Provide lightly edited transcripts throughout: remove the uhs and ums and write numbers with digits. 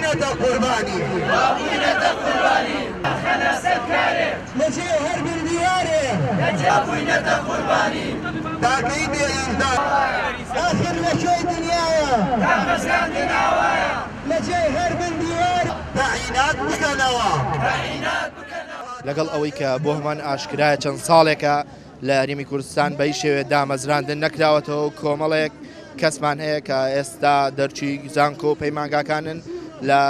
بووینەتە قوربانی. وا بووینەتە قوربانی. خەنە سەر کارێ. لە جێ هەر بن دیوارێ. لە جێ بووینەتە قوربانی. تاکەی بێ ئیمزا. ئاخر لە کوێی دنیایە. دامەزراندن ئاوایە. لە جێ هەر بن دیوارێ. تەعینات بکەنەوە. تەعینات بکەنەوە. لەگەڵ ئەوەی کە بۆ هەمان ئاشکرایە چەند ساڵێکە لە هەرێمی کوردستان بە هیچ شێوەیە دامەزراندن نەکراوەتەوە و کۆمەڵێک کەسمان هەیە کە ئێستا دەرچووی زانکۆ و پەیمانگاکانن لە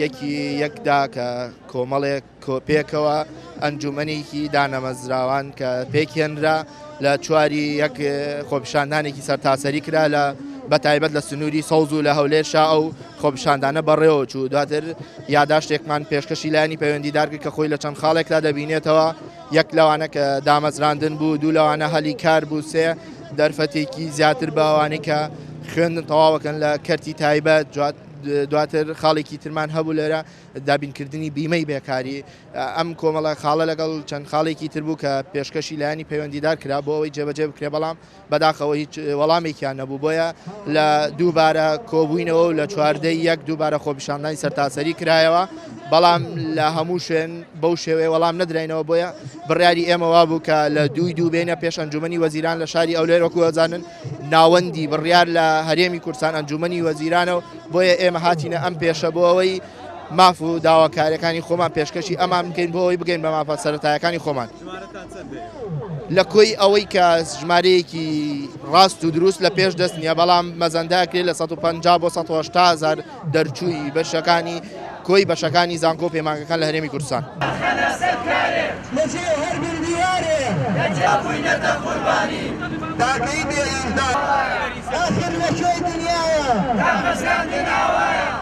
یەکی یەکدا کە کۆمەڵێک پێکەوە ئەنجومەنێکی دانەمەزراوان کە پێکهێنرا لە چواری یەک خۆپیشاندانێکی سەرتاسەری کرا لە بە تایبەت لە سنووری سەوز و لە هەولێر شا ئەو خۆپیشاندانە بەڕێوە چوو. دواتر یاداشتێکمان پێشکەشی لایەنی پەیوەندیدار کرد کە خۆی لە چەند خاڵێکدا دەبینێتەوە، یەک لەوانە کە دامەزراندن بوو، دوو لەوانە هەلی کار بوو، سێ دەرفەتێکی زیاتر بە ئەوانەی کە خوێندن تەواوەکەن لە کەرتی تایبەت، دواتر خاڵێکی ترمان هەبوو لێرە دابینکردنی بیمەی بێکاری. ئەم کۆمەڵە خاڵە لەگەڵ چەند خاڵێکی تر بوو کە پێشکەشی لایەنی پەیوەندیدار کرا بۆ ئەوەی جێبەجێ بکرێ، بەڵام بەداخەوە هیچ وەڵامێکیان نەبوو. بۆیە لە دووبارە کۆبووینەوە و لە چواردەی یەک دووبارە خۆپیشاندانی سەرتاسەری کرایەوە، بەڵام لە هەموو شوێن بەو شێوەیە وەڵام نەدراینەوە. بۆیە بڕیاری ئێمە وابوو کە لە دووی دوو بێنە پێش ئەنجومەنی وەزیران لە شاری ئەولێر، وەکو ئەزانن ناوەندی بڕیار لە هەرێمی کوردستان ئەنجومەنی وەزیرانە و بۆیە ئێمە هاتینە ئەم پێشە بۆ ئەوەی ماف و داواکاریەکانی خۆمان پێشکەشی ئەمان بکەین بۆ ئەوەی بگەین بە مافە سەرەتایەکانی خۆمان. لە کۆی ئەوەی کە ژمارەیەکی ڕاست و دروست لە پێش دەست نییە، بەڵام مەزەندە کرێت لە 150 بۆ 180 هزار دەرچووی بەشەکانی کۆی بەشەکانی زانکۆ و پەیمانگەکان لە هەرێمی کوردستان. خەنە سەر کارێ. لە جێ هەر بن دیوارێ. لە جێ بووینەتە قوربانی. تاکەی بێ ئیمزا. ئاخر لە کوێی دنیایە. دامەزراندن ئاوایە.